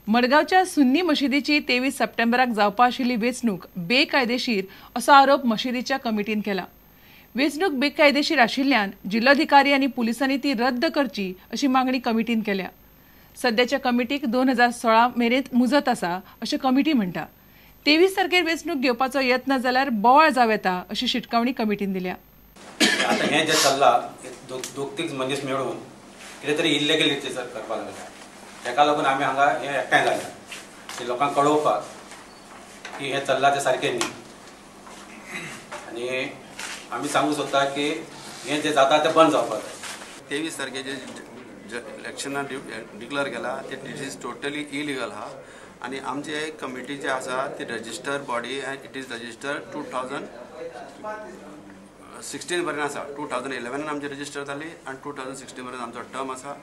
मडगांवच्या सुन्नी मशिदीची 23 सप्टेंबराक जावपा आशिल्ली वेंचणूक बेकायदेशीर असो आरोप मशिदीच्या कमिटीन केला. वेंचणूक बेकायदेशीर आशिल्ल्यान जिल्लोधिकारी आनी पुलिसांनी ती रद्द करची अशी मागणी कमिटीन केल्या. सद्याच्या कमिटीक 2016 मेरेन मुजत आसा अशें कमिटी म्हणटा. 23 तारखेर वेंचणूक घेवपाचो यत्न जाल्यार बोवाळ जावं येता अशी शिटकावणी कमिटीन दिल्या. आतां हें जें चल्लां दोग तीग मनीस मेळून कितें तरी इल्लेगल करपाक लागल्या, ताका लागून आमी हांगा हें एकठांय जाल्या की लोकांक कळोवपाक की हें चल्लां तें सारकें न्ही, आनी आमी सांगूंक सोदता की हें जें जाता तें बंद जावपाक जाय. 23 तारखेचें इलेक्शनां डिक्लेअर केला ते it is totally illegal आहा, आनी आमचे कमिटी जे आसा ती register body and it is register 2016 पर्यंत आसा. 2011 आमची रजिस्टर जाली आनी 2016 पर्यंत आमचो टर्म आसा.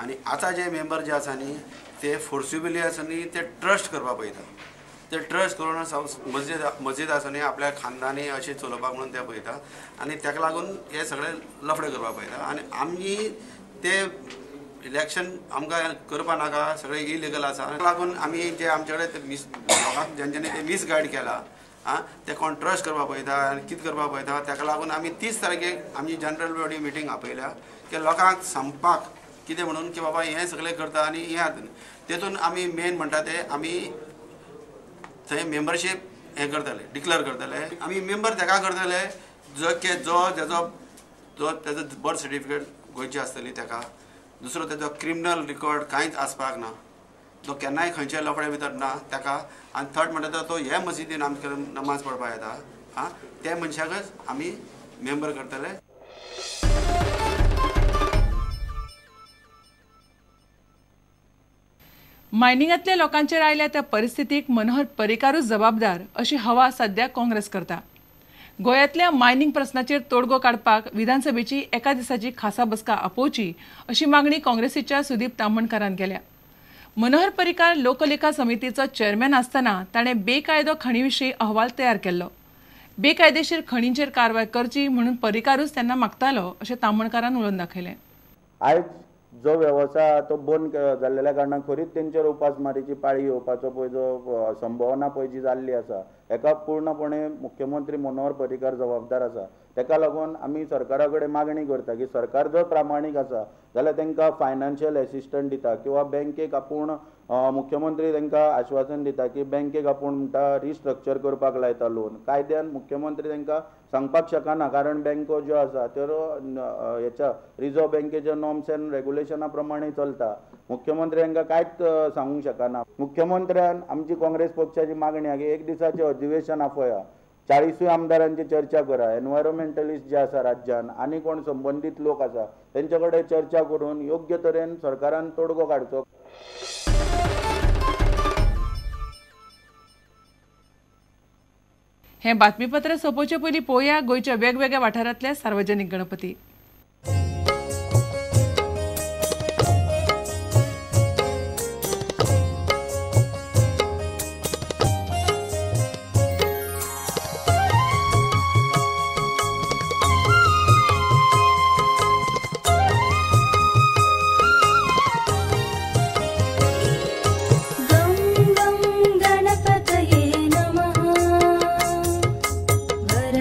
आनी आतां जे मेंबर जे आसा न्ही ते फोर्सिबली आसा न्ही ते ट्रस्ट करपाक पळयता, ते ट्रस्ट करून मस्जिद आसा न्ही आपल्या खानदानी अशें चलोवपाक म्हणून ते पळयता आनी ताका लागून हे सगळे लफडे करपाक पळयता. आनी आमी ते इलेक्शन आमकां करपा नाका, सगळे इलिगल आसा, ताका लागून आमी जे आमचे कडेन ते मिस लोकांक जेंच्यांनी ते मिसगायड केला आं ते कोण ट्रस्ट करपाक पळयता आनी कितें करपाक पळयता, ताका लागून आमी 30 तारखेक आमी जनरल बॉडी मिटींग आपयल्या की लोकांक सांगपाक कितें म्हणून की बाबा हें सगळें करता आनी हें आतां तेतून आमी मेन म्हणटा ते आमी थंय मेंबरशीप हें करतले, डिक्लेअर करतले. आमी मेंबर ताका करतले जो की जो तेजो जो तेजो बर्थ सर्टिफिकेट गोंयची आसतली ताका, दुसरो तेजो क्रिमिनल रिकॉर्ड कांयच आसपाक ना, तो केन्नाय खंयच्या लफड्या भितर ना ताका, आनी थर्ड म्हणटा तो हे मशिदीन आमकां नमाज पडपाक येता आं त्या मनशाकच आमी मेंबर करतले. मायनिंगांतल्या लोकांचेर आयल्या त्या परिस्थितीक मनोहर पर्रीकारूच जबाबदार अशी हवा सद्या काँग्रेस करता. गोंयांतल्या मायनिंग प्रस्नाचेर तोडगो काडपाक विधानसभेची एका दिसाची खासा बसका आपोवची अशी मागणी काँग्रेसीच्या सुदीप ताम्हणकारान केल्या. मनोहर पर्रीकार लोकलेखा समितीचो चेअरमॅन आसतना ताणें बेकायदो खणी विशीं अहवाल तयार केल्लो. बेकायदेशीर खणींचेर कारवाय करची म्हणून पर्रीकारूच त्यांना मागतालो अशें ताम्हणकारान उलोवन दाखयलें. आयज जो वेवसाय तो बंद जाल्ल्या कारणान खरीच तेंचेर उपासमारीची पाळी येवपाचो पळय जो संभावना पळय जी जाल्ली आसा हेका पूर्णपणे मुख्यमंत्री मनोहर पर्रीकार जबाबदार आसा. तेका लागून आमी सरकारा कडेन मागणी करता की सरकार जर प्रामाणीक आसा जाल्यार तांकां फायनान्शियल एसिस्टंट दिता किंवा बँकेक आपूण मुख्यमंत्री तांकां आश्वासन दिता की बँकेक आपूण म्हणटा रिस्ट्रक्चर करपाक लायता लोन. कायद्यान मुख्यमंत्री तांकां सांगपाक शकना कारण बँको ज्यो आसा त्यो हेच्या रिजर्व बँकेच्या नॉर्म्स एंड रेगुलेशना प्रमाणे चलता. मुख्यमंत्री हांकां कांयच सांगूंक शकना. मुख्यमंत्र्यान आमची काँग्रेस पक्षाची मागणी आहा की एक दिसाचें अधिवेशन आपोया, 40 आमदारांची चर्चा करा, एनवायरोमेंटलिस्ट जे आसा राज्यान आनी कोण संबंदीत लोक आसा तेंचे कडेन चर्चा करून योग्य तरेन सरकारान तोडगो काडचो. हें बातमीपत्र सोंपोवचे पयलीं पळोवया गोंयच्या वेगवेगळ्या वाठारांतले सार्वजनीक गणपती.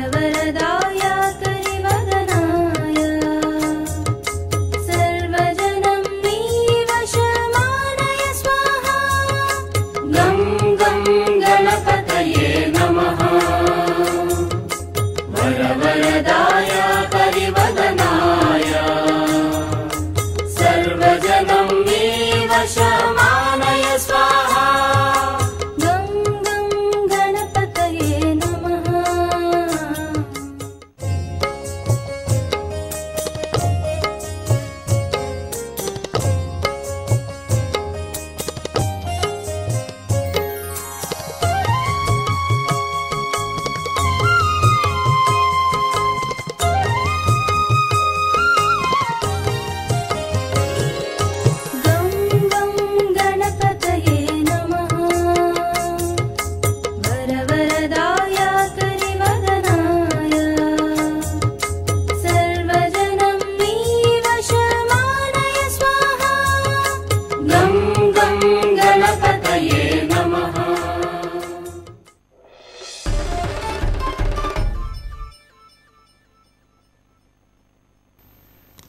वरदाय करिवदनाय।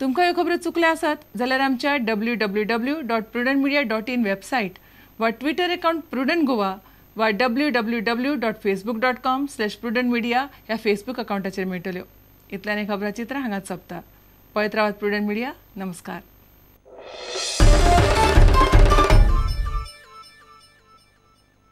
तुमकां ह्यो खबरो चुकल्या आसत जाल्यार आमच्या www.prudentmedia.in website वा ट्विटर अकाउंट प्रुडंट गोवा वा www.facebook.com/prudentmedia ह्या फेसबूक अकाउंटाचेर मेळटल्यो. इतल्यान खबराचित्र हांगाच सोंपता. पळयत रावात प्रुडंट मिडिया. नमस्कार.